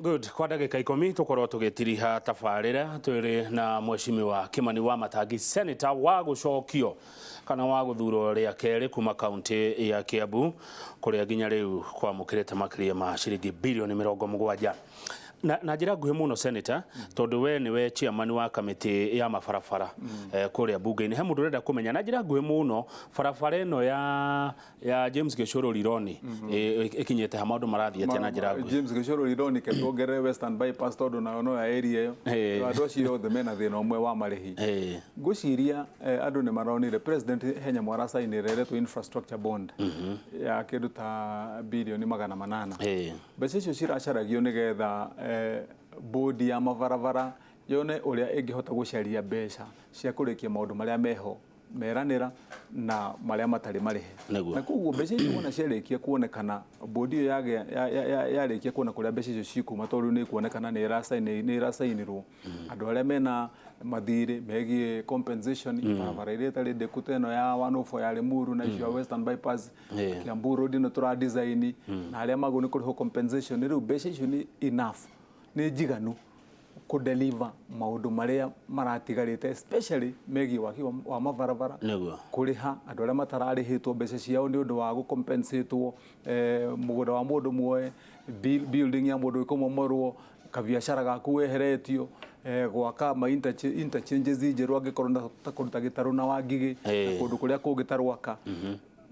Good. Kwa ndagĩka 10 tũkorwo tũgĩtiriha tabarĩra twĩrĩ na mweshimiwa Kimani wa Matangi, senator wa gũcokio kana wa gũthurwo rĩa kerĩ kuma kaunti ya Kiambu, kũrĩa nginya rĩu kwamũkĩrĩte makĩria ma ciringi birioni 70. Na njĩra nguhĩ mũno, senator, tondũ we nĩwe chairman wa kamĩtĩ ya mabarabara kũrĩa bunge-inĩ, he mũndũ ũrenda kũmenya na njĩra nguhĩ mũno barabara ĩno ya James Gĩcũrũ Rironi ĩkinyĩte ha, maũndũ marathiĩ atĩa na njĩra nguhĩ? James Gĩcũrũ Rironi, ke tuongerere Western Bypass, tondũ nayo no ya area ĩyo. Andũ acio othe mena thĩna ũmwe wa marĩhi. Ngwĩciria andũ nĩ maronire president he nyamũ aracainĩra ĩretwo infrastructure bond ya kĩndũ ta birioni 800. Mbeca icio ciracaragio nĩgetha bodi ya mabarabara yone ũrĩa ĩngĩhota gũcaria mbeca cia kũrĩkia maũndũ marĩa meho meranĩra na marĩa matarĩ marĩhe. Na koguo mbeca icio wona ciarĩkia kuonekana, bodi ĩyo yarĩkia kuona kũrĩa mbeca icio cikuma, tondũ rĩu nĩ ikuonekana nĩ ĩracainĩrwo andũ arĩa mena mathirĩ megiĩ compensation, barabara iria ĩtarĩ ndĩku ta ĩno ya 104 ya Limuru na icio ya Western Bypass, Kiambu Road ĩno tũra design, na arĩa magũ nĩ kũrĩhwo compensation. Rĩu mbeca icio nĩ enough, nĩ njiganu kũ deliver maũndũ marĩa maratigarĩte, especially megiĩ waki wa mabarabara, kũrĩha andũ arĩa matararĩhĩtwo mbeca ciao nĩ ũndũ wa gũcompensatwo, mũgũnda wa mũndũ muoe, building ya mũndũ ĩkũmomorwo, kabiacara gaku weheretio, gwaka ma interchanges njerũ angĩkorwo na ta kũndũ ta Gĩtarũ na Wangigĩ na kũndũ kũrĩa kũngĩ ta Rwaka.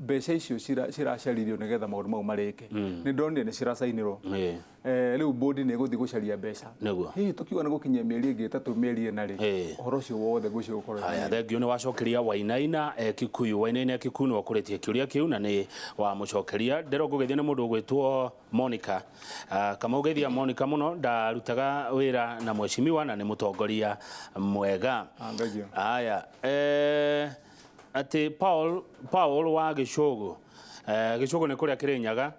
Mbeca icio ciracaririo nĩgetha maũndũ mau marĩke. Nĩ ndonire nĩ ciracainĩrwo. Rĩu bodi nĩ ĩgũthiĩ gũcaria mbeca. Hihi tũkiuga nĩ gũkinyia mĩeri ĩngĩ 3, mĩeri 4 rĩ, ũhoro ũcio wothe ngwĩciria ũgũkorwo. Haya, thengio. Nĩ wacokeria Wainaina e Kikuyu. Wainaina e Kikuyu nĩ wakũrĩtie kĩũria kĩu na nĩ wamũcokeria. Ndĩro ngũgeithia nĩ mũndũ ũgwĩtwo Monica. Kamau, geithia Monica mũno, ndarutaga wĩra na mweshimiwa na nĩ mũtongoria mwega. Ah, thank you. Haya, atĩ Paul wa Gĩcũgũ, Gĩcũgũ nĩ kũrĩa Kĩrĩnyaga.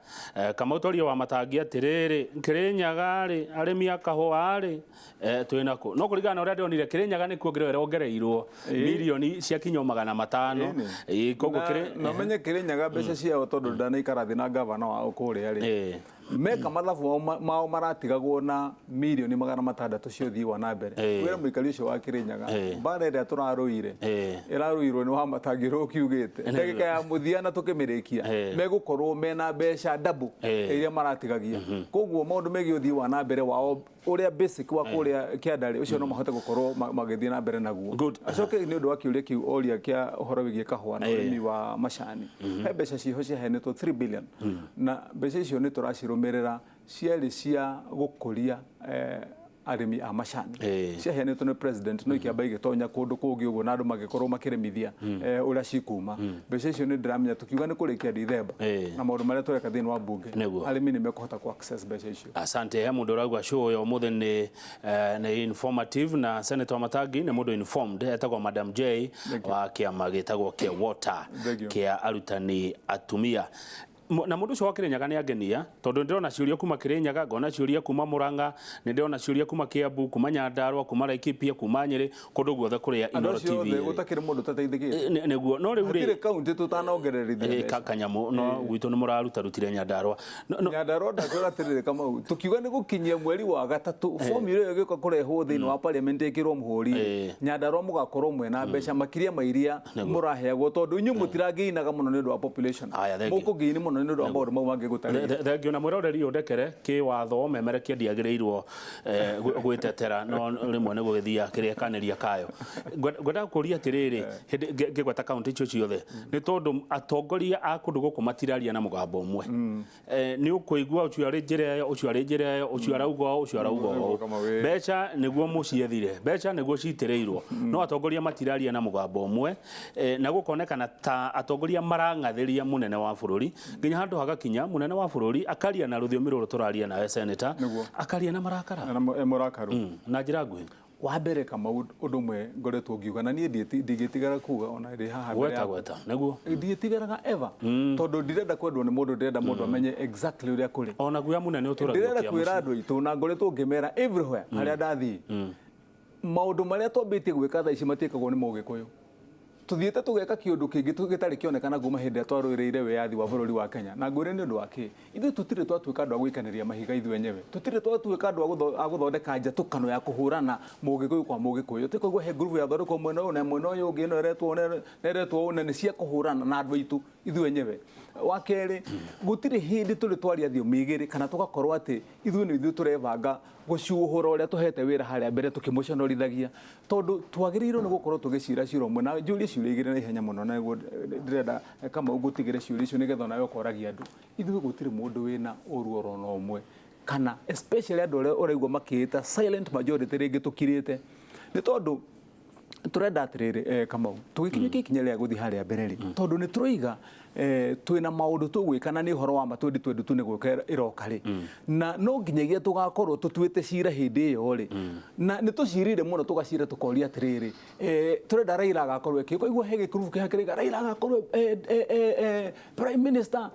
Kamau, twaria wa Matangi atĩrĩrĩ, Kĩrĩnyaga rĩ, arĩmi a kahũa rĩ, twĩna kũ? No kũringana na ũrĩa ndĩronire, Kĩrĩnyaga nĩkuo ĩrongereirwo mirioni cia kinyo 500. Ĩni. Koguo kĩrĩ Na ũmenye Kĩrĩnyaga mbeca ciao, tondũ ndanaikara thĩ na gavana wao kũrĩa rĩ, meka mathabu mao maratigagwo na mirioni 600 cia ũthii wa na mbere. Wĩra mũikari ũcio wa Kĩrĩnyaga, mbara ĩrĩa tũrarũire ĩrarũirwo nĩ Wamatangi ũrĩa ũkiugĩte ndagĩka ya mũthia na tũkĩmĩrĩkia, megũkorwo mena mbeca double iria maratigagia. Koguo maũndũ megiĩ ũthii wa na mbere wao ũrĩa basic wa kũrĩa kĩandarĩ ũcio no mahote gũkorwo magĩthiĩ na mbere naguo. Acoke nĩ ũndũ wa kĩũria kĩu oria kĩa ũhoro wĩgiĩ kahũa na ũrĩmi wa macani, he mbeca ciho ciaheanĩtwo 3 billion, na mbeca icio nĩ tũracirũmĩrĩra, ciarĩ cia gũkũria arĩmi a macani. Ciaheanĩtwo nĩ president, no ikĩamba igĩtonya kũndũ kũngĩ ũguo na andũ magĩkorwo makĩrĩmithia ũrĩa cikuma. Mbeca icio nĩ ndĩramenya tũkiuga nĩ kũrĩkia Dithemba na maũndũ marĩa tũreka thĩinĩ wa bunge, arĩmi nĩ mekũhota ku access mbeca icio. Asante. He mũndũ ũrauga show ya ũmũthĩ nĩ informative na Senator Matangi nĩ mũndũ informed, etagwo Madam J wa kĩama gĩtagwo kĩa Water Thank you. kĩa arutani atumia. Na mũndũ ũcio wa Kĩrĩnyaga nĩ angenia, tondũ nĩ ndĩrona ciũria kuma Kĩrĩnyaga, ngona ciũria kuma Mũrang'a, nĩ ndĩrona ciũria kuma Kiambu, kuma Nyandarua, kuma Laikipia, kuma Nyĩrĩ, kũndũ guothe kũrĩa Andũ Inooro acio TV othe ĩrĩ. Gũtakĩrĩ mũndũ ũtateithĩkĩte. Nĩguo, no rĩu Hatirĩ rĩ kaunti tũtanongererithia mbeca. Kanyamũ no gwitũ nĩ mũrarutarutire Nyandarua. No, Nyandarua, ndakwĩra atĩrĩrĩ Kamau, tũkiuga nĩ gũkinyia mweri wa gatatũ, formula ĩyo ĩgĩũka kũrehwo thĩinĩ wa parliament ĩkĩrwo mũhũri, Nyandarua mũgakorwo mwena mbeca makĩria ma iria mũraheagwo, tondũ inyuĩ mũtirangĩinaga mũno nĩ ũndũ wa population. Aya, thank you. Mũkũngĩini mũno nĩ ũndũ wa maũndũ mau mangĩ gũtarĩria. Thengio. Na mwĩroreri, ũndekere kĩwatho memerekia ndiagĩrĩirwo gwĩtetera, no rĩmwe nĩ gũgĩthiaga kĩrĩa kanĩria kayo. Ngwendaga kũria atĩrĩrĩ, hĩndĩ ngĩgweta kaunti icio ciothe, nĩ tondũ atongoria a kũndũ gũkũ matiraria na mũgambo ũmwe. Nĩ ũkũigua ũcio arĩ njĩra ĩyo, ũcio arĩ njĩra ĩyo, ũcio arauga ũũ, ũcio arauga ũũ. Kamau, ĩĩ. Mbeca nĩguo mũciethire, mbeca nĩguo citĩrĩirwo, no atongoria matiraria na mũgambo ũmwe, na gũkonekana ta atongoria marang'athĩria mũnene wa bũrũri, nginya handũ hagakinya mũnene wa bũrũri akaria na rũthiomi rũrũ tũraria nawe, senator, akaria na marakara. Na mũrakaru. Na njĩra nguhĩ. Wa mbere Kamau, ũndũ ũmwe ngoretwo ngiuga na niĩ ndingĩtigara kuga ona ndĩ haha mbere Gweta yaku. Gweta nĩguo. Ndiĩtigaraga ever, tondũ ndirenda kwendwo nĩ mũndũ, ndĩrenda mũndũ amenye exactly ũrĩa kũrĩ. Ona guoya mũnene ũtũragio Ndĩrenda kĩa kwĩra mũciĩ. Andũ aitũ, na ngoretwo ngĩmera everywhere harĩa ndathiĩ, maũndũ marĩa twambĩtie gwĩka thaa ici matiĩkagwo nĩ Mũgĩkũyũ. Tuthiĩte tũgeka kĩũndũ kĩngĩ gĩtarĩ kĩonekana kuma hĩndĩ ĩrĩa twarũĩrĩire wĩyathi wa bũrũri wa Kenya. Na ngwĩre nĩ ũndũ wa kĩ? Ithuĩ tũtirĩ twatuĩka andũ a gũikanĩria mahiga ithuĩ enyewe. Tũtirĩ twatuĩka andũ a gũthondeka njatũkano ya kũhũrana mũgĩkũyũ kwa mũgĩkũyũ. Tũkaigua he ngurubu yathondekwo mwena ũyũ na mwena ũyũ ũngĩ, ĩno ĩretwo ũũ na ĩretwo ũũ, na nĩ cia kũhũrana na andũ aitũ ithuĩ enyewe. Wa kerĩ, gũtirĩ hĩndĩ tũrĩ twaria thiomi igĩrĩ kana tũgakorwo atĩ ithuĩ nĩ ithuĩ tũrebanga gũcuhũra ũrĩa tũhete wĩra harĩa mbere tũkĩmũconorithagia, tondũ twagĩrĩirwo nĩ gũkorwo tũgĩcira cira ũmwe. Na njũrie ciũria igĩrĩ na ihenya mũno, na nĩguo ndĩrenda Kamau ngũtigĩre ciũria icio nĩgetha onawe ũkoragia andũ. Ithuĩ gũtirĩ mũndũ wĩna ũru oro na ũmwe, kana especially andũ arĩa ũraigua makĩĩta silent majority rĩngĩ tũkirĩte, nĩ tondũ tũrenda atĩrĩrĩ, Kamau, tũgĩkinyũkia ikinya rĩa gũthiĩ harĩa mbere rĩ, tondũ nĩ tũroiga twĩna maũndũ tũgwĩka na nĩ ũhoro wa ma 2022 nĩ gũka ĩroka rĩ, na no nginyagia tũgakorwo tũtuĩte cira hĩndĩ ĩyo rĩ, na nĩ tũcirire mũno tũgacira tũkoria atĩrĩrĩ, tũrenda Raila agakorwo ĩkĩ, ũkaigua he gĩkurubu kĩrĩa Raila agakorwo prime minister,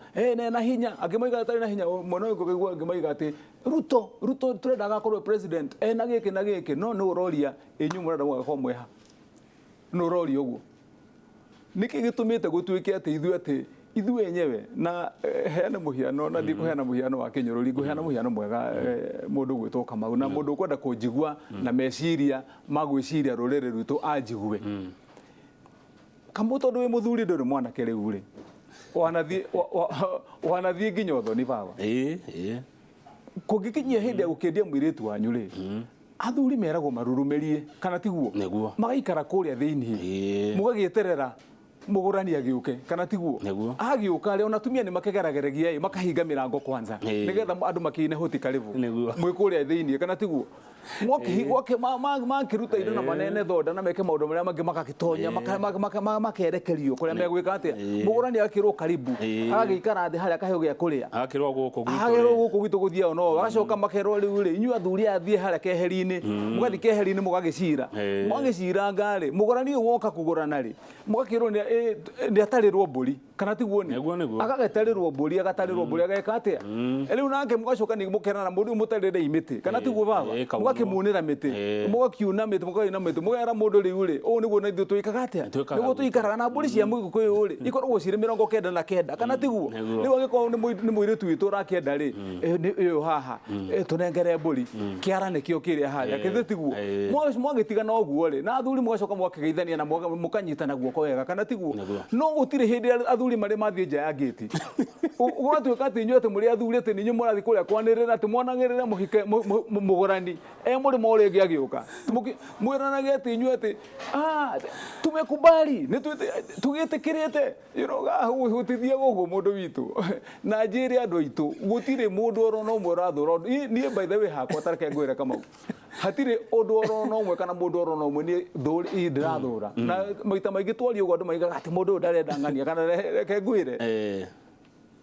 na hinya, angĩ moigaga atarĩ na hinya, mwena ũyũ ũkaigua angĩ moiga atĩ Ruto, Ruto tũrenda agakorwo president, na gĩkĩ na gĩkĩ, no nĩ ũroria inyuĩ mũrenda mũgakorwo mweha, nĩ ũroria ũguo. Nĩkĩ gĩtũmĩte gũtuĩke atĩ ithuĩ atĩ ithuĩ enyewe na heana mũhiano na ndikũheana mũhiano wa kĩnyũrũri, ngũheana mũhiano mwega, mũndũ gwĩtwo Kamau na mũndũ ũkwenda kũnjigua na meciria ma gwĩciria rũrĩrĩ rwitũ anjigue. Kamau tondũ wĩ mũthuri ndũrĩ mwanake rĩu rĩ, wanathiĩ nginya ũthoni baba. Kũngĩkinyia hĩndĩ ya gũkĩendia mũirĩtu wanyu rĩ, athuri meragwo marurumĩrie kana tiguo? Nĩguo. Magaikara kũrĩa thĩinĩ, mũgagĩeterera mũgũrani agĩũke kana tiguo? Nĩguo. Agĩũka rĩ, ona atumia nĩ makĩgerageregia ĩ, makahinga mĩrango kwanza nĩgetha andũ makĩine hoti karibu. Nĩguo. Mwĩ kũrĩa thĩinĩ kana tiguo? Makĩruta indo na manene thonda na meke maũndũ marĩa mangĩ magagĩtonya, makerekerio kũrĩa megwĩka atĩa. Mũgũrani agakĩrwo karibu, agagĩikara thĩ harĩa akaheo gĩa kũrĩa. Agakĩrwo gũkũ gwitũ. Agakĩrwo gũkũ gwitũ gũthiao no, agacoka makerwo rĩu rĩ, inyuĩ athuri aya thiĩ harĩa keheri-inĩ, mũgathiĩ keheri-inĩ mũgagĩcira. Mwagĩciranga rĩ, mũgũrani ũyũ woka kũgũrana rĩ, mũgakĩrwo nĩ atarĩrwo mbũri kana tiguo ni? Nĩguo, nĩguo. Agagatarĩrwo mbũri, agatarĩrwo mbũri ageka atĩa? Rĩu nake mũgacoka ningĩ mũkerana mũndũ ũyũ mũtarĩre mĩtĩ kana tiguo baba? Mũgakĩmunĩra mĩtĩ, mũgakiuna mĩtĩ, mũkauna mĩtĩ, mũkera mũndũ rĩu rĩ, ũũ nĩguo na ithuĩ twĩkaga atĩa? Nĩguo tũikaraga na mbũri cia mũgĩkũyũ rĩ, ikoragwo cirĩ 99 kana tiguo? Rĩu angĩkorwo nĩ mũirĩtu witũ ũrakĩenda rĩ, ũyũ haha, tũnengere mbũri, kĩara nĩkĩo kĩrĩa harĩa, githĩ tiguo? Mwagĩtigana ũguo rĩ, na athuri mũgacoka mũgakĩgeithania na mũkanyitana guoko wega kana tiguo? No gũtirĩ hĩndĩ athuri marĩ mathiĩ nja ya ngĩti. Ũgatuĩka atĩ inyuĩ atĩ mũrĩ athuri atĩ nĩ inyuĩ mũrathiĩ kũrĩa kwanĩrĩra atĩ mwanagĩrĩra mũhike mũgũrani e mũrĩmo ũrĩa ũngĩ agĩũka. Mwĩranage atĩ inyuĩ atĩ, tumekubali, nĩ tũgĩtĩkĩrĩte. Gũtithiaga ũguo mũndũ witũ. Na njĩre andũ aitũ, gũtirĩ mũndũ oro na ũmwe ũrathũra ũndũ. Niĩ by the way hakwa ta reke ngwĩre Kamau, hatirĩ ũndũ oro na ũmwe kana mũndũ oro na ũmwe niĩ ndĩrathũra. Na maita maingĩ twaria ũguo andũ maigaga atĩ mũndũ ũyũ ndarenda ng'ania kana reke ngwĩre.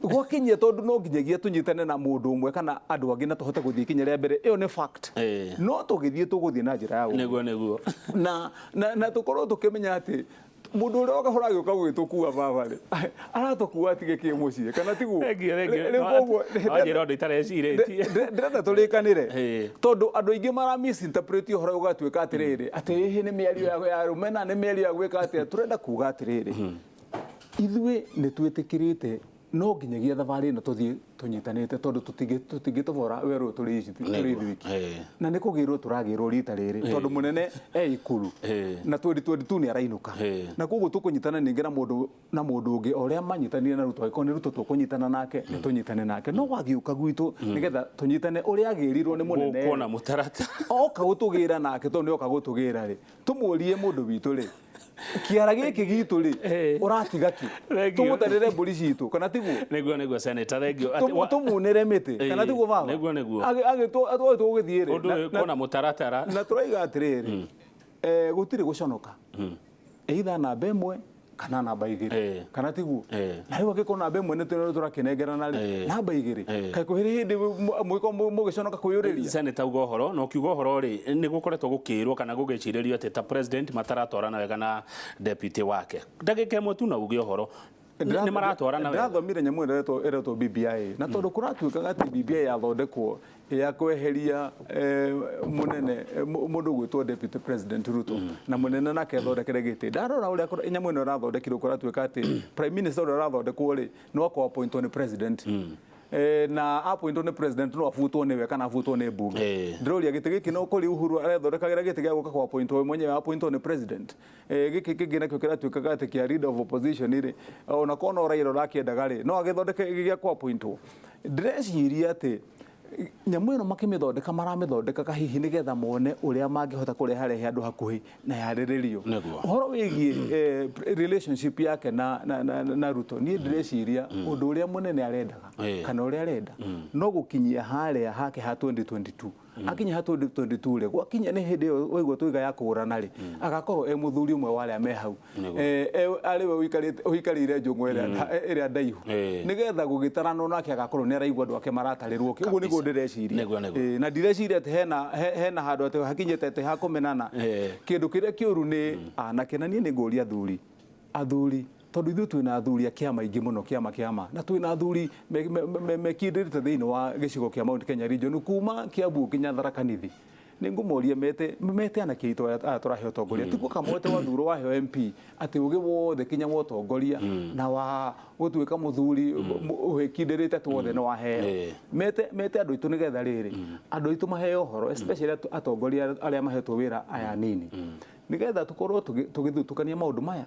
Gwakinyia tondũ no nginyagia tũnyitane na mũndũ ũmwe kana andũ angĩ na tũhote gũthiĩ ikinya rĩa mbere, ĩyo nĩ fact. No tũgĩthiĩ tũgũthiĩ na njĩra ya ũũgĩ. Nĩguo, nĩguo. Na tũkorwo tũkĩmenya atĩ mũndũ ũrĩa wakahora agĩũka gũgĩtũkua baba rĩ, aratũkua atige kĩ mũciĩ kana tiguo? Thengiũ, thengiũ. Rĩu koguo, Wanjĩra ũndũ itarecirĩtie. Ndĩrenda tũrĩkanĩre. Tondũ andũ aingĩ mara misinterpret ũhoro ũgatuĩka atĩrĩrĩ, atĩ ĩhĩ nĩ mĩario ya rũmena, nĩ mĩario ya gwĩka atĩa. Tũrenda kuga atĩrĩrĩ, ithuĩ nĩ twĩtĩkĩrĩte no nginyagia thabarĩ ĩno tũthiĩ tũnyitanĩte tondũ tũtingĩtobora werũ tũrĩ ithuiki. Na nĩ kũgĩrwo tũragĩrwo rita rĩrĩ tondũ mũnene e ikuru na 2022 nĩ arainũka. Na koguo tũkũnyitana ningĩ na mũndũ ũngĩ o ũrĩa manyitanire na Ruto, angĩkorwo nĩ Ruto tũkũnyitana nake, nĩ tũnyitane nake. No wagĩũka gwitũ nĩgetha tũnyitane ũrĩa agĩrirwo nĩ mũnene. Gũkwo na mũtaratara. Oka gũtũgĩra nake tondũ nĩ oka gũtũgĩra rĩ, tũmũrie mũndũ witũ rĩ, kĩara gĩkĩ gitũ rĩ, ũratiga kĩ? Tũmũtarĩre mbũri citũ kana tiguo? Nĩguo, nĩguo, Senator, thengiũ. Tũmunĩre mĩtĩ kana tiguo baba? Nĩguo, nĩguo. Tũgĩthiĩ rĩ, Ũndũ ũyũ kuona mũtaratara. Na tũraiga atĩrĩrĩ, gũtirĩ gũconoka. Either namba ĩmwe kana namba igĩrĩ. Kana tiguo? Na rĩu angĩkorwo namba ĩmwe nĩ tũrakĩnengerana rĩ, namba igĩrĩ. Kaĩ kwĩ hĩndĩ mũgĩconoka kwĩyũrĩria? Senator, uga ũhoro, na ũkiuga ũhoro rĩ, nĩ gũkoretwo gũkĩrwo kana gũgĩcirĩrio atĩ ta president mataratwarana wega na deputy wake. Ndagĩka ĩmwe tu na uge ũhoro. Nĩ maratwarana wega. Ndĩrathomire nyamũ ĩno ĩretwo BBI na tondũ kũratuĩkaga atĩ BBI yathondekwo ya kweheria munene mundu gwitwo Deputy President Ruto na munene nake athondekere gĩtĩ. Ndarora ũrĩa nyamũ ĩno ĩrathondekirwo kũratuĩka atĩ Prime Minister ũrĩa ũrathondekwo rĩ no akwa appointwo nĩ President. Na appointwo nĩ President no abutwo nĩwe kana abutwo nĩ mbunge. Ndĩroria gĩtĩ gĩkĩ no kũrĩ Uhuru arethondekagĩra gĩtĩ gĩa gũka kwa appointwo we mwenyewe appointwo nĩ President. Gĩkĩ kĩngĩ nakĩo kĩratuĩkaga atĩ kĩa leader of opposition rĩ ona korwo no Raila ũrakĩendaga rĩ no agĩthondeke gĩa kwa appointwo. Ndĩreciria atĩ nyamũ ĩno makĩmĩthondeka maramĩthondekaga hihi nĩgetha mone ũrĩa mangĩhota kũreharehe andũ hakuhĩ na yarĩrĩrio. Ũhoro wĩgiĩ relationship yake na Ruto niĩ ndĩreciria ũndũ ũrĩa mũnene arendaga kana ũrĩa arenda no gũkinyia harĩa hake ha 2022. Akinya ha 2022 rĩ gwakinya nĩ hĩndĩ ĩyo waigua tũiga ya kũgũrana rĩ agakorwo e mũthuri ũmwe wa arĩa me hau arĩ we ũikarĩire njũng'wa ĩrĩa ndaihu nĩgetha gũgĩtaranwo nake agakorwo nĩ araigua andũ ake maratarĩrwo ũguo nĩguo ndĩreciria. Na ndireciria atĩ hena handũ atĩ hakinyĩte atĩ hakũmenana. Kĩndũ kĩrĩa kĩũru nĩ anake na niĩ nĩ ngũria athuri tondũ ithuĩ twĩna athuri a kĩama aingĩ mũno kĩama na twĩna athuri mekindĩrĩte thĩinĩ wa gĩcigo kĩa Mount Kenya region kuma Kiambu nginya Tharaka Nithi. Nĩ ngũmoria mete anake aitũ aya tũrahe ũtongoria ti kamwete wathurwo waheo MP atĩ ũgĩ wothe kinya wa ũtongoria na wa gũtuĩka mũthuri wĩkindĩrĩte atĩ wothe nĩ waheo. Mete andũ aitũ nĩgetha rĩrĩ andũ aitũ maheo ũhoro especially atongoria arĩa mahetwo wĩra aya anini nigetha tukorwo tugithutukania maundu maya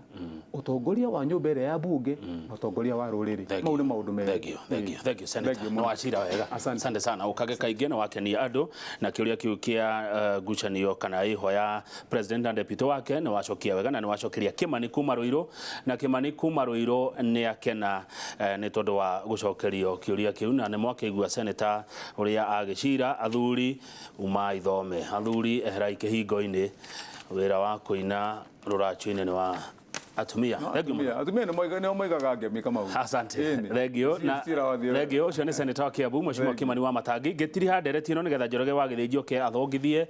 utongoria wa nyumba ĩrĩa ya bunge na utongoria wa rũrĩrĩ mau nĩ maundu merĩ. Thank you Senator. No wacira wega. Asante sana. Ukage kaingĩ na wakenia andũ na kĩũria kĩu kĩa ngucanio kana iho ya President na Deputy wake nĩ wacokia wega na nĩ wacokeria Kimani kuma Ruiru na Kimani kuma Ruiru nĩ akena nĩ tondũ wa gũcokerio kĩũria kĩu na nĩ mwakĩigua Senator ũrĩa agĩcira athuri uma ithome athuri eherai kĩhingo-inĩ wĩra wa kũina rũracio-inĩ nĩ wa atumia. Atumia nĩ moigaga ngemi Kamau. Asante. Thank you. Na thank you. Ũcio nĩ Senator wa Kiambu Mheshimiwa Kimani wa Matangi. Ngĩtiriha ndereti ĩno nĩgetha Njoroge wa Gĩthĩnji oke athongithie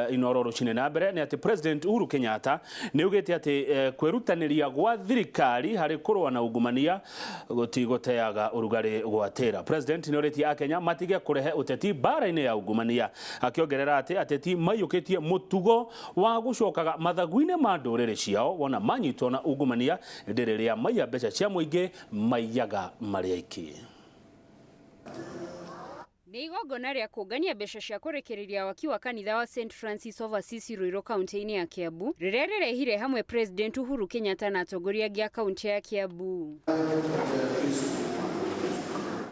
Inooro rũcinĩ na mbere nĩ atĩ President Uhuru Kenyatta nĩ augĩte atĩ kwĩrutanĩria gwa thirikari harĩ kũrũa na ungumania gũtigũteaga ũrugarĩ gwatĩra. President nĩ orĩtie Akenya matige kũrehe ũteti mbara-inĩ ya ungumania akĩongerera atĩ ateti maiyũkĩtie mũtugo wa gũcokaga mathagu-inĩ ma ndũrĩrĩ ciao wona manyitwo na ungumania ĩndĩ rĩrĩa maiya mbeca cia mũingĩ maiyaga marĩ aiki. Nĩ igongona rĩa kũngania mbeca cia kũrĩkĩrĩria waki wa kanitha wa St Francis of Assisi Ruiru kaunti-inĩ ya Kiambu rĩrĩa rĩrehire hamwe President Uhuru Kenyatta na atongoria angĩ a kaunti ya Kiambu.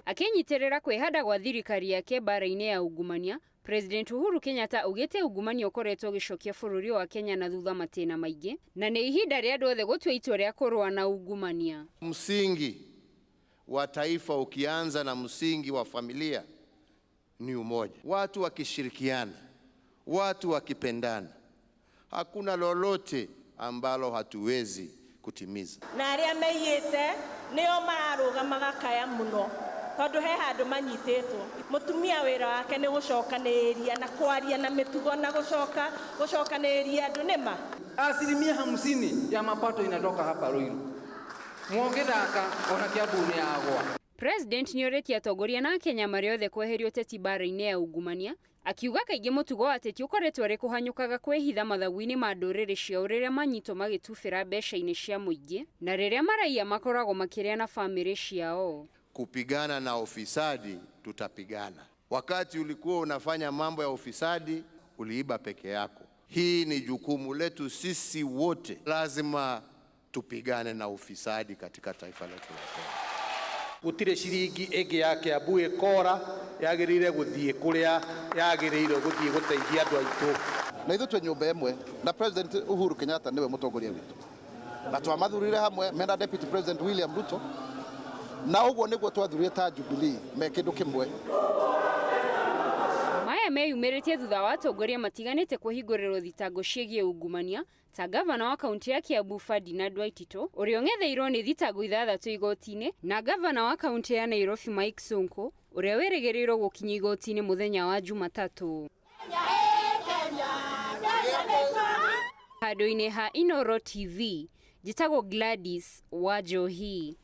Akĩnyitĩrĩra kwĩhanda gwa thirikari yake mbara-inĩ ya ungumania, President Uhuru Kenyatta augĩte ungumania ũkoretwo ũgĩcokia bũrũri wa Kenya na thutha matĩna maingĩ na nĩ ihinda rĩa andũ othe gũtua itua rĩa kũrũa na ungumania. Msingi wa taifa ukianza na msingi wa familia ni umoja. Watu wakishirikiana, watu wakipendana, hakuna lolote ambalo hatuwezi kutimiza. Na arĩa meiyĩte nĩo mararũgamaga kaya mũno tondu he handu manyitĩtwo. Mũtumia wĩra wake nĩ gũcokanĩrĩria na kwaria na mĩtugo na gũcokanĩrĩria andũ nĩma. 50% ya mapato inatoka hapa Ruiru. Mwongethaka ona Kiambu nĩ yagwa. President nĩorĩtie atongoria na Akenya marĩ othe kweheria ũteti mbara-inĩ ya ungumania akiuga kaingĩ mũtugo wa ateti ũkoretwo arĩ kũhanyũkaga kwĩhitha mathagu-inĩ ma ndũrĩrĩ ciao rĩrĩa manyitwo magĩtubĩra mbeca-inĩ cia mũingĩ na rĩrĩa maraiya makoragwo makĩrĩa na famĩlĩ ciao. Kupigana na ufisadi tutapigana. Wakati ulikuwa unafanya mambo ya ufisadi uliiba peke yako. Hii ni jukumu letu sisi wote. Lazima tupigane na ufisadi katika taifa letu la Kenya. Gutire ciringi ĩngĩ ya Kiambu ĩkora yagĩrĩire gũthiĩ kũrĩa yagĩrĩire gũthiĩ gũteithia andũ aitũ. Na ithuĩ twĩ nyũmba ĩmwe na President Uhuru Kenyatta nĩwe mũtongoria witũ. Na twamathurire hamwe mena Deputy President William Ruto. Na ũguo nĩguo twathurire ta Jubilee me kĩndũ kĩmwe. Maya meyumĩrĩtie thutha wa atongoria matiganĩte kũhingũrĩrwo thitango ciĩgiĩ ungumania ta gavana wa kaunti ya Kiambu Ferdinand Waititu ũrĩa ũng'etheirwo nĩ thitango 6 igoti-inĩ na gavana wa kaunti ya Nairobi Mike Sonko ũrĩa wĩrĩgĩrĩirwo gũkinya igoti-inĩ mũthenya wa Jumatatũ. Handũ-inĩ ha Inooro TV, njĩtagwo Gladys Wanjohi.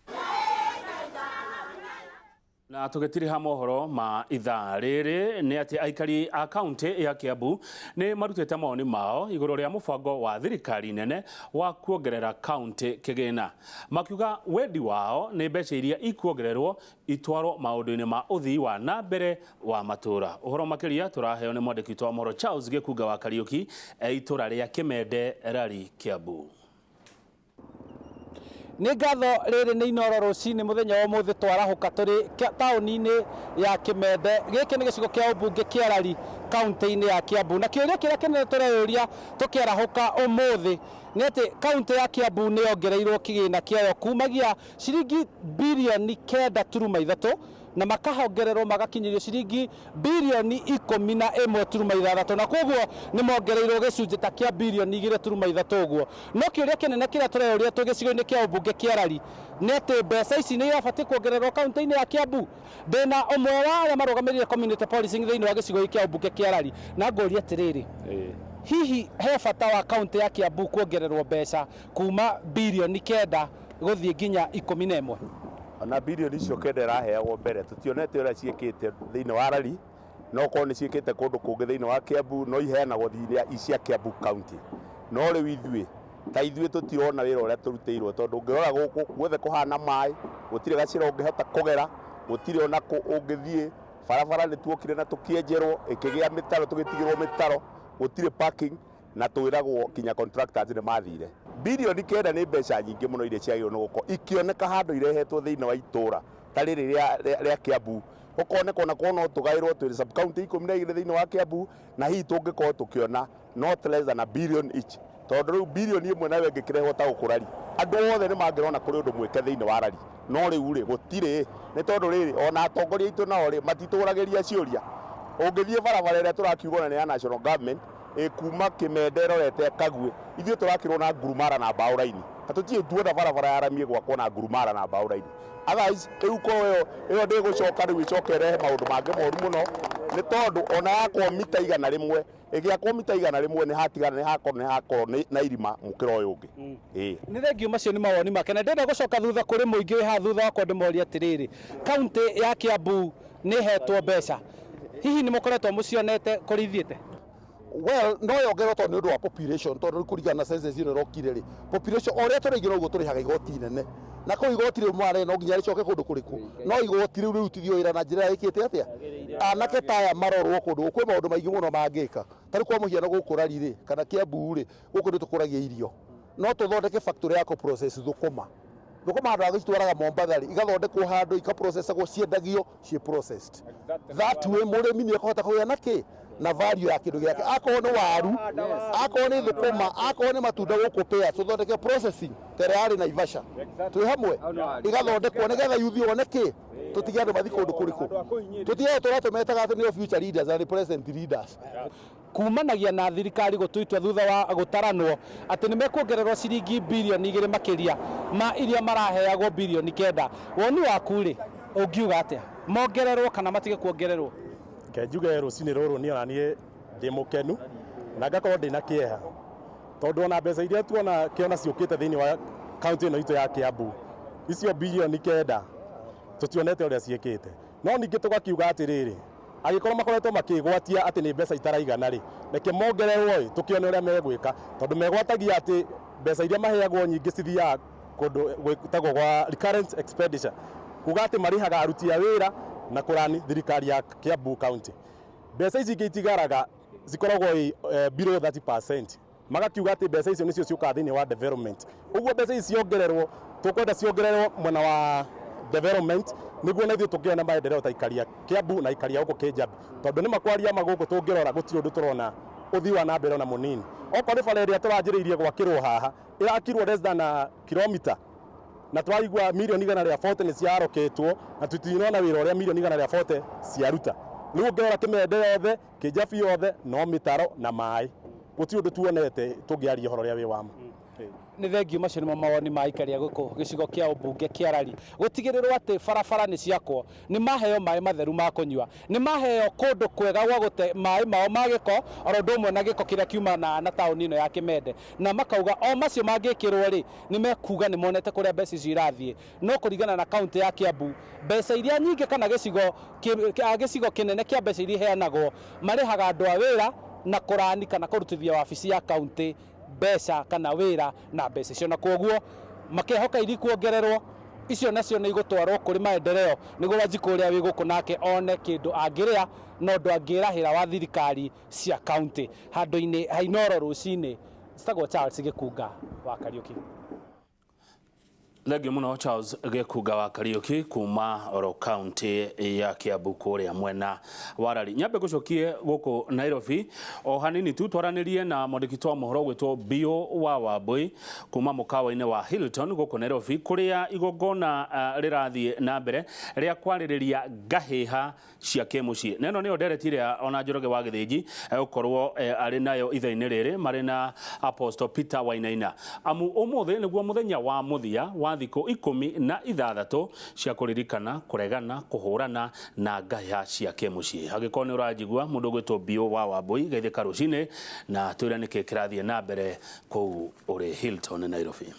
Na tũgĩtiriha mohoro ma ithaa rĩrĩ nĩ atĩ aikari a kaunti ya Kiambu nĩ marutĩte mawoni mao igũrũ rĩa mũbango wa thirikari nene wa kuongerera kaunti kĩgĩna, makiuga wendi wao nĩ mbeca iria ikuongererwo itwarwo maũndũ-inĩ ma ũthii wa na mbere wa matũũra. Ũhoro makĩria tũraheo nĩ mwandĩki witũ wa mohoro Charles Gĩkunga wa Kariũki e itũra rĩa Kĩmende Rari, Kiambu. Nĩ ngatho. Rĩrĩ nĩ Inoro rũcinĩ mũthenya wa ũmũthĩ, twarahũka tũrĩ taũni-inĩ ya Kĩmende. Gĩkĩ nĩ gĩcigo kĩa ũmbunge kĩa Rari, kaunti-inĩ ya Kiambu, na kĩũria kĩrĩa kĩnene tũreyũria tũkĩarahũka ũmũthĩ nĩ atĩ kaunti ya Kiambu nĩ yongereirwo kĩgĩna kĩayo kumagia ciringi 9.3 birioni na makahongererwo magakinyĩrio ciringi 11.6 birioni, na koguo nĩ mongereirwo gĩcunjĩ ta kĩa 2.3 birioni ũguo. No kĩũria kĩnene kĩrĩa tũreyũria twĩ gĩcigo-inĩ kĩa ũmbunge kĩa Rari nĩ atĩ mbeca ici nĩ irabatiĩ kuongererwo kaunti-inĩ ya Kiambu. Ndĩna ũmwe wa arĩa marũgamĩrĩire community policing thĩinĩ wa gĩcigo gĩkĩ kĩa ũmbunge kĩa Rari, na ngũria atĩrĩrĩ, hihi he bata wa kaunti ya Kiambu kuongererwo mbeca kuma 9 birioni gũthiĩ nginya 11? Ona 9 birioni iraheagwo mbere, tũtionete ũrĩa ciĩkĩte thĩinĩ wa Rari, no korwo nĩ ciĩkĩte kũndũ kũngĩ thĩinĩ wa Kiambu, no iheanagwo thĩinĩ cia Kiambu county. No rĩu ithuĩ ta ithuĩ tũtirona wĩra ũrĩa tũrutĩirwo, tondũ ũngĩrora gũkũ guothe kũhana maĩ, gũtirĩ gacĩra ũngĩhota kũgera, gũtirĩ ona kũ ũngĩthiĩ. Barabara nĩ tuokire na tũkĩenjerwo, ĩkĩgĩa mĩtaro, tũgĩtigĩrwo mĩtaro, gũtirĩ parking, na twĩragwo kinya contractors nĩ mathire. 9 birioni nĩ mbeca nyingĩ mũno iria ciagĩrĩirwo nĩ gũkorwo ikĩoneka handũ irehetwo thĩinĩ wa itũra ta rĩrĩ rĩa Kiambu, gũkoneka ona korwo no tũgaĩrwo twĩ sub county 12 thĩinĩ wa Kiambu, na hihi tũngĩkorwo tũkĩona not less than a billion each, tondũ rĩu 1 birioni nayo ĩngĩkĩrehwo ta gũkũ Rari, andũ othe nĩ mangĩrona kũrĩ ũndũ mwĩke thĩinĩ wa Rari. No rĩu rĩ, gũtirĩ, nĩ tondũ rĩrĩ ona atongoria aitũ nao rĩ, matitũragĩria ciũria. Ũngĩthiĩ barabara ĩrĩa tũrakiuga ona nĩ ya national government ĩkuma Kĩmende ĩrorete Kagwĩ, ithuĩ tũrakĩrwo na ngurumara na mbaũ raini, na tũtirĩ tuona barabara ya rami ĩgwakwo na ngurumara na mbaũ raini. Otherwise rĩu korwo ĩyo ndĩgũcoka rĩu ĩcoke ĩrehe maũndũ mangĩ moru mũno, nĩ tondũ ona yakwo mita 100, ĩgĩakwo mita 100 nĩ hatigana, nĩ hakorwo na irima mũkĩra ũyũ ũngĩ, ĩĩ. Nĩ thengio, macio nĩ mawoni make, na ndĩrenda gũcoka thutha kũrĩ mũingĩ wĩ haha thutha wakwa ndĩmorie atĩrĩrĩ, kaunti ya Kiambu nĩ ĩhetwo mbeca, hihi nĩ mũkoretwo mũcionete kũrĩa ithiĩte? Well, no yongererwo tondũ nĩ ũndũ wa population, tondũ kũringana na census ĩno ĩrokire rĩ, population o ũrĩa tũraingĩra ũguo tũrĩhaga igoti inene, na kũu igoti rĩu mwarĩ no nginya rĩcoke kũndũ kũrĩkũ, no igoti rĩu rĩrutithio wĩra na njĩra ĩkĩte atĩa anake ta aya marorwo kũndũ kwĩ maũndũ maingĩ mũno mangĩka. Ta rĩu kwa mũhiano gũkũ Rari rĩ, kana Kiambu rĩ, gũkũ nĩ tũkũragia irio, no tũthondeke factory ya kũ-process thũkũma. Thũkũma handũ ha gũcitwaraga Mombatha rĩ, igathondekwo handũ, ikaprocessagwo, ciendagio ciĩ processed. That way mũrĩmi nĩ ekũhota kũgĩa na kĩ na value ya kĩndũ gĩake, akorwo nĩ waru, akorwo nĩ thũkũma, akorwo nĩ matunda gũkũ pea, tũthondeke processing ta ĩrĩa yarĩ Naivasha twĩ hamwe, igathondekwo nĩgetha yuthi one kĩ tũtige andũ mathi kũndũ kũrĩkũ, tũtige tũra tũmetaga atĩ nĩo future leaders na nĩ present leaders. Kumanagia na thirikari gũtua itua thutha wa gũtaranwo atĩ nĩ mekuongererwo ciringi 2 birioni makĩria ma iria maraheagwo 9 birioni. Woni waku rĩ, ũngiuga atĩa, mongererwo kana matige kuongererwo? Reke njuge rũcinĩ rũrũ niĩ ona niĩ ndĩ mũkenu na ngakorwo ndĩna kĩeha, tondũ ona mbeca iria tuona kĩona ciũkĩte thĩinĩ wa kaunti ĩno itũ ya Kiambu, icio 9 birioni tũtionete ũrĩa ciĩkĩte. No ningĩ tũgakiuga atĩrĩrĩ, angĩkorwo makoretwo makĩgwatia atĩ nĩ mbeca itaraigana rĩ, reke mongererwo ĩ, tũkĩone ũrĩa megwĩka, tondũ megwatagia atĩ mbeca iria maheagwo nyingĩ cithiaga kũndũ gwĩtagwo gwa recurrent expenditure, kuga atĩ marĩhaga aruti a wĩra na kũrani thirikari ya Kiambu County. Mbeca ici ingĩ itigaraga cikoragwo below 30%, magakiuga atĩ mbeca icio nĩcio ciũkaga thĩinĩ wa development. Ũguo mbeca ici ciongererwo, tũkwenda ciongererwo mwena wa development nĩguo na ithuĩ tũkĩone maendeleo ta ikaria Kiambu na ikaria gũkũ Kĩnjabi, tondũ nĩ makwaria ma gũkũ tũngĩrora gũtirĩ ũndũ tũrona ũthii wa na mbere ona mũnini. Okorwo nĩ bara ĩrĩa tũranjĩrĩirie gwakĩrwo haha, ĩrakirwo less than a kilometer, na twaigua 140 million nĩ ciaroketwo, na tũtinona wĩra ũrĩa 140 million ciaruta. Rĩu ũngĩrora Kĩmende yothe, Kĩnjabi yothe, no mĩtaro na maĩ, gũtirĩ ũndũ tuonete tũngĩaria ũhoro ũrĩa wĩ wa ma. Nĩ thengio. Macio nĩmo mawoni ma aikari a gũkũ gĩcigo kĩa ũmbunge kĩa Rari, gũtigĩrĩrwo atĩ barabara nĩ ciakwo, nĩ maheo maĩ matheru ma kũnyua, nĩ maheo kũndũ kwega gwa gũte maĩ mao ma gĩko, oro ũndũ ũmwe na gĩko kĩrĩa kiumana na taũni ĩno ya Kĩmende. Na makauga o macio mangĩkĩrwo rĩ, nĩ mekuga nĩ monete kũrĩa mbeca icio irathiĩ. No kũringana na kaũntĩ ya Kiambu, mbeca iria nyingĩ kana gĩcigo kĩnene kĩa mbeca iria iheanagwo, marĩhaga andũ a wĩra na kũrani kana kũrutithia wabici ya kaũntĩ mbeca kana wĩra na mbeca icio, na kwoguo makehoka iri kuongererwo icio nacio nĩ igũtwarwo kũrĩ maendeleo, nĩguo Wanjikũ ũrĩa wĩ gũkũ nake one kĩndũ angĩrĩa na ũndũ angĩrahĩra wa thirikari cia kaũntĩ. Handũ-inĩ ha Inooro rũcinĩ, njĩtagwo Charles Gĩkunga wa Kariũki. Thengio muno, Charles Gĩkunga wa Kariũki, kuma oro kaunti ya Kiambu kũrĩa mwena wa Rari. Nyambe ngũcokie gũkũ Nairobi o hanini tu, twaranĩrie na mwandĩki wa mohoro gwĩtwo Bio wa Wambui kuma mũkawa-inĩ wa Hilton gũkũ Nairobi, kũrĩa igongona rĩrathiĩ na mbere rĩa kwarĩrĩria ngahĩha cia kĩmũciĩ. Na ĩno nĩyo ndereti ĩrĩa ona Njoroge wa Gĩthĩnji egũkorwo arĩ nayo ithaa-inĩ rĩrĩ marĩ na Apostle Peter Wainaina, amu ũmũthĩ nĩguo mũthenya wa mũthia wa thikũ 16 cia kũririkana kũregana kũhũrana na ngahĩha cia kĩmũciĩ. Angĩkorwo nĩ ũranjigua, mũndũ ũgwĩtwo Bio wa Wambui, geithĩka rũcinĩ na twĩre nĩkĩ kĩrathiĩ na mbere kũu ũrĩ Hilton, Nairobi.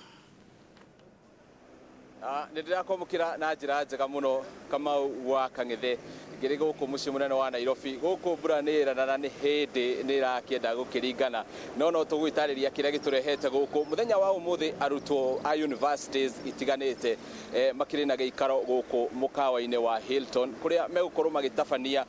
Nĩ ndĩrakwamũkĩra na njĩra njega mũno, Kamau wa Kang'ethe, ngĩrĩ gũkũ mũciĩ mũnene wa Nairobi. Gũkũ mbura nĩ ĩrana na nĩ hĩndĩ nĩ ĩrakĩenda gũkĩringana, no tũgũgĩtarĩria kĩrĩa gĩtũrehete gũkũ mũthenya wa ũmũthĩ. Arutwo a universities itiganĩte makĩrĩ na gĩikaro gũkũ mũkawa-inĩ wa Hilton, kũrĩa megũkorwo magĩtabania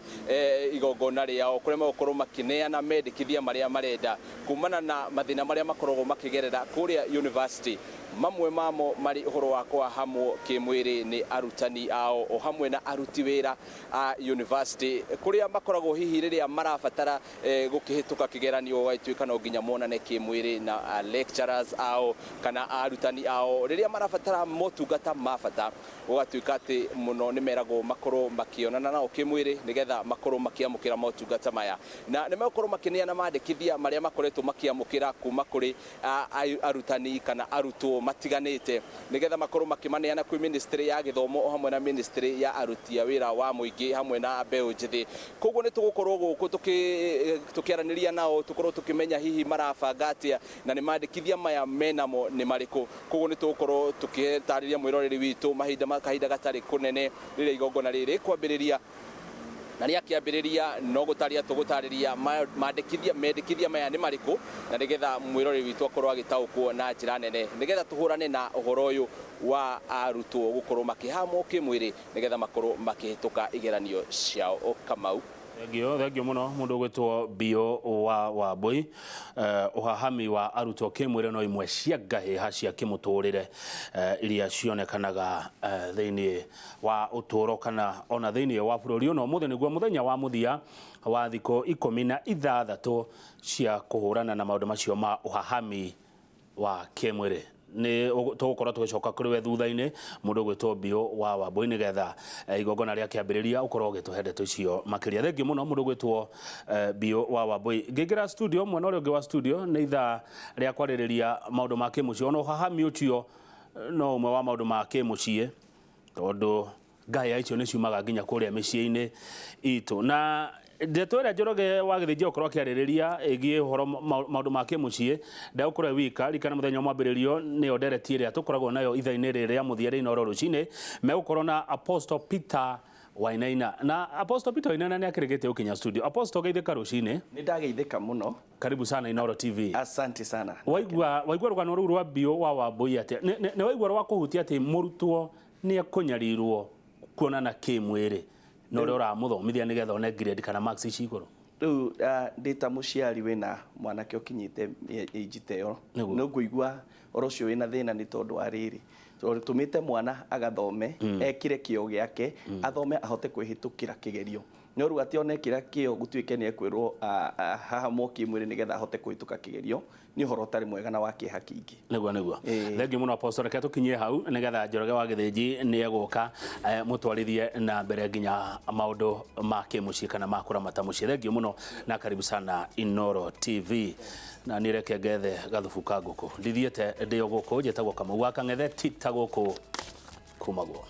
igongona rĩao, kũrĩa megũkorwo makĩneana mendekithia marĩa marenda kumana na mathĩna marĩa makoragwo makĩgerera kũrĩa university, mamwe mamo marĩ ũhoro wa kwahamwo kĩmwĩrĩ nĩ arutani ao o hamwe na aruti wĩra a university, kũrĩa makoragwo hihi rĩrĩa marabatara gũkĩhĩtũka kĩgeranio gũgagĩtuĩka no nginya monane kĩmwĩrĩ na lecturers ao kana arutani ao, rĩrĩa marabatara motungata ma bata gũgatuĩka atĩ mũno nĩ meragwo makorwo makĩonana nao kĩmwĩrĩ nĩgetha makorwo makĩamũkĩra motungata maya. Na nĩ megũkorwo makĩneana mandĩkithia marĩa makoretwo makĩamũkĩra kuma kũrĩ arutani kana arutwo matiganĩte, nĩgetha makorwo makĩmaneana kwĩ ministry ya gĩthomo o hamwe na ministry ya aruti a wĩra wa mũingĩ hamwe na mbeũ njĩthĩ. Koguo nĩ tũgũkorwo gũkũ tũkĩaranĩria nao, tũkorwo tũkĩmenya hihi marabanga atĩa na nĩ mandĩkithia maya menamo nĩ marĩkũ. Koguo nĩ tũgũkorwo tũkĩtarĩria mwĩroreri witũ mahinda kahinda gatarĩ kũnene rĩrĩa igongona rĩrĩ kwambĩrĩria, na rĩakĩambĩrĩria no gũtarĩria tũgũtarĩria mandĩkithia mendekithia maya nĩ marĩkũ, na nĩgetha mwĩroreri witũ akorwo agĩtaũkwo na njĩra nene, nĩgetha tũhũrane na ũhoro ũyũ wa arutwo gũkorwo makĩhamwo kĩmwĩrĩ nĩgetha makorwo makĩhĩtũka igeranio ciao. Kamau. Thengio, thengio muno, mundu gwitwo Bio wa Wambui. Uhahami wa arutwo kimwire no imwe cia ngahĩha cia kĩmũtũrĩre iria cionekanaga thĩinĩ wa ũtũro kana ona thĩinĩ wa bũrũri ũno. Ũmũthĩ nĩguo mũthenya wa mũthia wa thikũ 16 cia kũhũrana na maũndũ macio ma ũhahami wa kĩmwĩrĩ. Nĩ tũgũkorwo tũgĩcoka kũrĩ we thutha-inĩ, mũndũ ũgwĩtwo Bio wa Wambui, nĩgetha igongona rĩa kĩambĩrĩria ũkorwo ũgĩtũhe ndeto icio makĩria. Thengio mũno, mũndũ ũgwĩtwo Bio wa Wambui. Ngĩingĩra studio, mwena ũrĩa ũngĩ wa studio, nĩ ithaa rĩa kwarĩrĩria maũndũ ma kĩmũciĩ. Ona ũhahami ũcio no ũmwe wa maũndũ ma kĩmũciĩ, tondũ ngahĩha icio nĩ ciumaga nginya kũrĩa mĩciĩ-inĩ itũ. Na ndeto ĩrĩa Njoroge wa Gĩthĩnji gũkorwo akĩarĩrĩria ĩgiĩ ũhoro maũndũ ma kĩmũciĩ, ndegũkorwo e wika. Ririkana mũthenya wa mwambĩrĩrio nĩyo ndereti ĩrĩa tũkoragwo nayo ithaa-inĩ rĩrĩ rĩa mũthia rĩa Inooro rũcinĩ. Megũkorwo na Apostle Peter Wainaina, na Apostle Peter Wainaina nĩ akĩrĩkĩtie gũkinya studio. Apostle, geithĩka rũcinĩ. Nĩ ndageithĩka mũno. Karibu sana Inooro TV. Asante sana. Waigua rũgano rũu rwa Bio wa Wambui atĩa? Nĩ waigua rwa kũhutia atĩ mũrutwo nĩ ekũnyarirwo kuonana kĩmwĩrĩ na ũrĩa ũramũthomithia nĩgetha one grade kana marks ici igũrũ? Rĩu ndĩ ta mũciari wĩna mwanake ũkinyĩte age ta ĩyo, nĩ ngũigua ũhoro ũcio wĩna thĩna, nĩ tondũ wa rĩrĩ, tondũ tũmĩte mwana agathome, ekĩre kĩo gĩake, athome ahote kwĩhĩtũkĩra kĩgerio. No rĩu atĩ one kĩrĩa kĩo gũtuĩke nĩ ekwĩrwo hahamwo kĩmwĩrĩ nĩgetha ahote kũhĩtũka kĩgerio, nĩ ũhoro ũtarĩ mwega na wa kĩeha kĩingĩ. Nĩguo nĩguo. Thengiũ mũno Apostle, reke tũkinyie hau nĩgetha Njoroge wa Gĩthĩnji nĩ egũka mũtwarithie na mbere nginya maũndũ ma kĩmũciĩ kana ma kũramata mũciĩ. Thengiũ mũno na karibu sana Inooro TV. Na niĩ reke ngethe gathubu ka ngũkũ, ndithiĩte ndĩ o gũkũ, njĩtagwo Kamau wa Kang'ethe, ti ta gũkũ kumagwo.